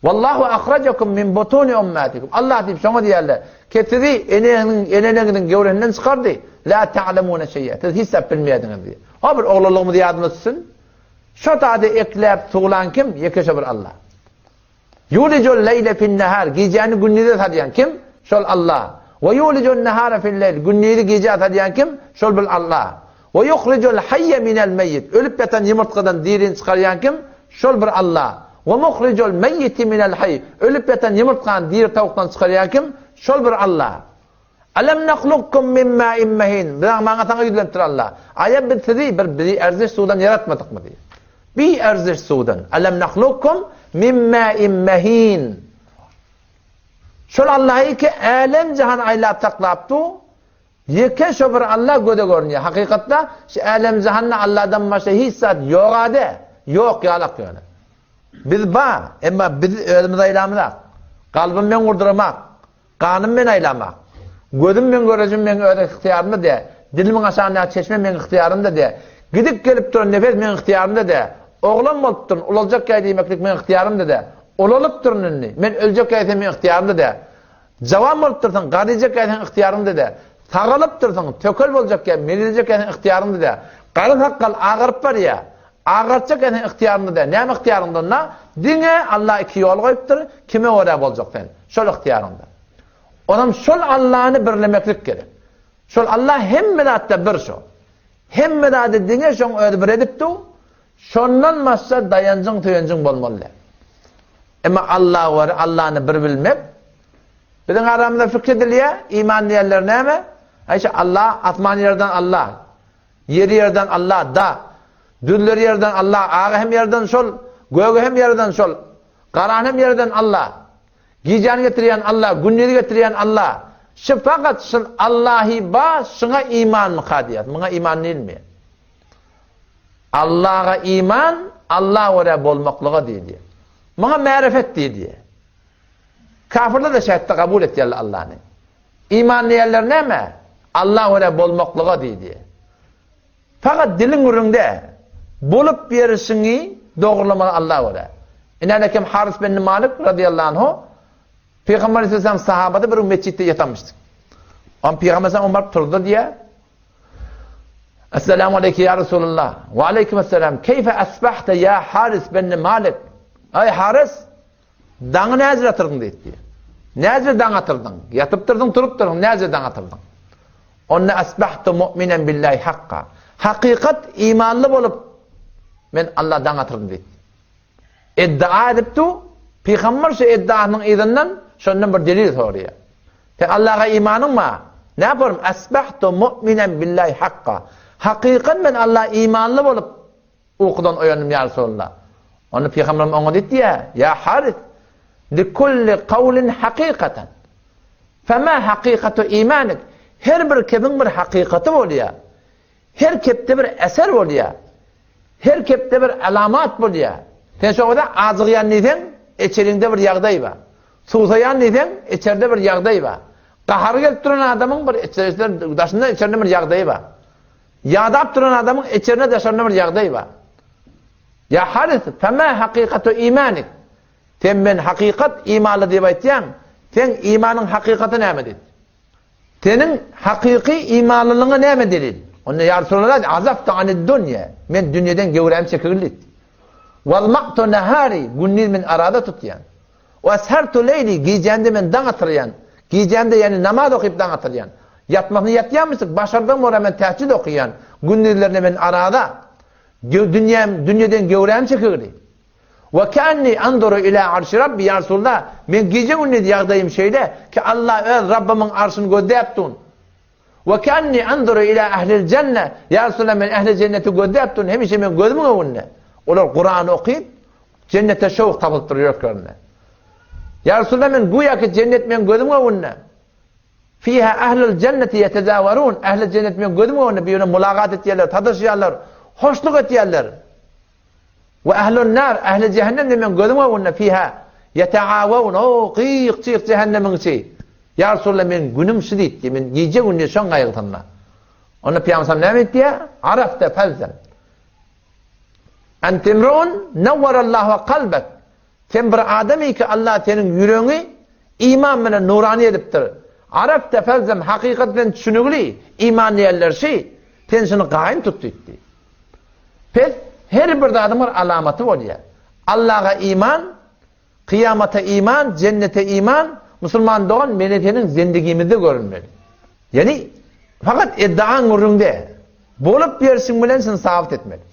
Wallahu ahrajakum min butuni ummatikum. Allah diýip şoňa diýerler. Ki sizi eneňiziň eneňiziň göwresinden çykardy. La ta'lemuna şeý'a. Siz hiç zat bilmeýärdiňiz diýip. O bir oglanlygymyz ýadyma düşsün. Şo zady ekläp suwlan kim? Ýeke şo bir Allah. Yulijul leýle fin nahar, gijäni gündize salýan kim? Şol Allah. We yulijun nahara fil leýl, gündizi gijä salýan kim? Şol bir Allah. We yuhrijul hayye minel meýit, ölüp ýatan ýumurtgadan dirini çykarýan kim? Şol bir Allah. We muhrijul meýiti minel hayy, ölüp ýatan ýumurtgany diri towukdan çykarýan kim? Şol bir Allah. Alam nahlukkum min ma'in mahin, biziň maňa saňa ýüzlenipdir Allah. Aýa biz sizi bir biärziş suwdan ýaratmadykmy diýip. Biärziş suwdan. Alam nahlukkum min ma'in mahin. Şol Allahy ki älem jahan aýlap saklap dur. Ýeke şo bir Allah göze görünýär. Hakykatda şu älem jahanda Allahdan başga hiç zat ýok-a-de. Ýok ýalak ýöne. Biz bar, emma biz özümiz aýlamyzak. Kalbym men gurduramak. Ganym men aýlamak. Gözüm meň görejim meň öz ygtyýarymda dä. Dilimiň aşagyndaky çeşme meň ygtyýarymda dä. Gidip gelip duran nefes meň ygtyýarymda dä. Oglan bolupdyryn, ulaljak ýaý diýmeklik meň ygtyýarymda dä. Ulalypdyryn indi, men öljek ýaý sen meň ygtyýarymda dä. Jawan bolupdyrsyň, garryjak ýaý seň ygtyýaryňda dä. Sagalypdyrsyň, tökel boljak ýaý, meliljek ýaý seň ygtyýaryňda dä. Gara sakgal agaryp barýa. Agartjak ýaý seň ygtyýaryňda dä. Näme ygtyýaryňda onda? Diňe Alla iki ýol goýupdyr, kime görä boljak sen? Şol ygtyýaryňda. Onam şol Allany birlemeklik gerek. Şol Alla hemme zatda bir şo. Hemme zady diňe şoň özi bir edip dur. Şondan başga daýanjyň söýenjiň bolmaly däl. Emma Alla görä Allany bir bilmek biziň aramyzda pikir edilýär, iman diýenler näme? Aý şu Alla asman ýerden Alla, ýeri ýerden Alla, da düzleri ýerden Alla, agy hem ýerden şol, gögi hem ýerden şol. Garany hem ýerden Alla. Gijäni getirýän Alla, gündizi getirýän Alla. Şu fakat şul Allahy ba, şuňa imanmyka diýýär. Muňa iman diýilmeýär. Allaha iman, Alla görä bolmaklyga diýilýär. Muňa märefet diýilýär. Kafirler de şähitde kabul etýärler Allany. Iman diýenler näme? Alla görä bolmaklyga diýilýär. Fakat diliň gürrüňde bolup ýerişiňi dogrulamaly Alla görä. Ine alekem Haris bin Malik radiyallahu anhu Pygamber aleyhisselam sahabasy bir gün metjitde ýatanmyşdyk. Am Pygamber aleyhisselam baryp turdy diýä. Esselamu aleyke ya Resulullah. Ve aleyküm esselam. Keyfe asbahta ya Haris bin Malik? Ay Haris, daňy näzir atyrdyň diýdi. Näzir daň atyrdyň? Ýatypdyrdyň, turupdyrdyň, näzir daň atyrdyň? Onda asbahtu mu'minen billahi hakka. Hakykat imanly bolup men Alla daň atyrdym diýdi. Iddia edipdi, pygamber şu iddiasynyň yzyndan şondan bir delil soraýar. Sen Allaha imanyň bar? Näme Asbahtu mu'minen billahi hakka. Hakykat men Alla imanly bolup Ukudan oýandym ýa Resulallah. Onda Pygamberimiz oňa diýdi, Ýa Haris, li kulli kawlin hakykatan. Fema hakykatu imanik? Her bir kebiň bir hakykaty bolýar. Her kepde bir eser bolýar. Her kepde bir alamat bolýar. Sen şo wada ajygýan diýseň, içeriňde bir ýagdaý bar. Suwsaýan diýseň, içerde bir ýagdaý bar. Gahary gelip duran adamyň bir içerisinde, daşynda içerinde bir ýagdaýy bar. Ýadap duran adamyň içerinde daşarynda bir ýagdaý bar. Ýa Haris, fema hakykatu imanik? Sen men hakykat imanly diýip aýtýaň, seň imanyň hakykaty näme diýdi. Seniň hakyky imanlylygyňa näme delil? Onda ýa Resulallah, azaftu anid dunýa. Men dünýeden göwrämi çekigil diýdi. Wazma'tu nahari, gündiz men araza tutýan. Wa ashartu leýli, gijämde men daň atyrýan. Gijämde ýagny namaz okyp daň atyrýan. Ýatmasyna ýatýanmyşdyk, başardygym görä men tähjüd okaýan. Gündizlerine men araza. Dünýäm, dünýeden göwräm çekigli. Wa ka'anni anzuru ila arşi Rabbi, ýa Resulallah, men gije-gündiz ýagdaýym şeýle ki, Allah öz Rabbymyň arşyny gözläp dun. Wa ka'anni anzuru ila ahlil jenne, ýa Resulallah, men ähli jenneti gözläp dun, hemişe meň gözümiň öňünde. Olar Kurany okyp, Jennete şowk tapylypdyr ýüreklerinde. Ýa Resulallah men güýäki jennet meň gözümiň öňünde. Fiha ahlul jenneti ýetezawarun. Ähli jennet meň gözümiň öňünde birine mulagat etýärler, sataşýarlar, hoşluk etýärler. We ahlun nar, ähli jehennem de meň gözümiň öňünde fiha ýeteawun. O gyýyk-çyýyk jehennemiň içi. Ýa Resulallah meň günüm şu diýdi. Men gije-gündiz şoň gaýgysynda. Onda Pygamberimiz näme diýdi? Arafte felzem. Ente imru'un nawwarallahu kalbek. Sen bir adam ki Allah seniň ýüregiňi iman bilen nurany edipdir. Arafte felzem hakykat bilen düşünigli iman diýenler şi, sen şuny gaýym tut diýipdi. Pes her bir zadyň bir alamaty bolýar. Allaha iman, kyýamata iman, jennete iman, musulman dogan meni seniň zendigimizde görünmeli. Ýani fakat eddaň gürrüňde bolup ýerşiň bilen şuny sabyt etmeli.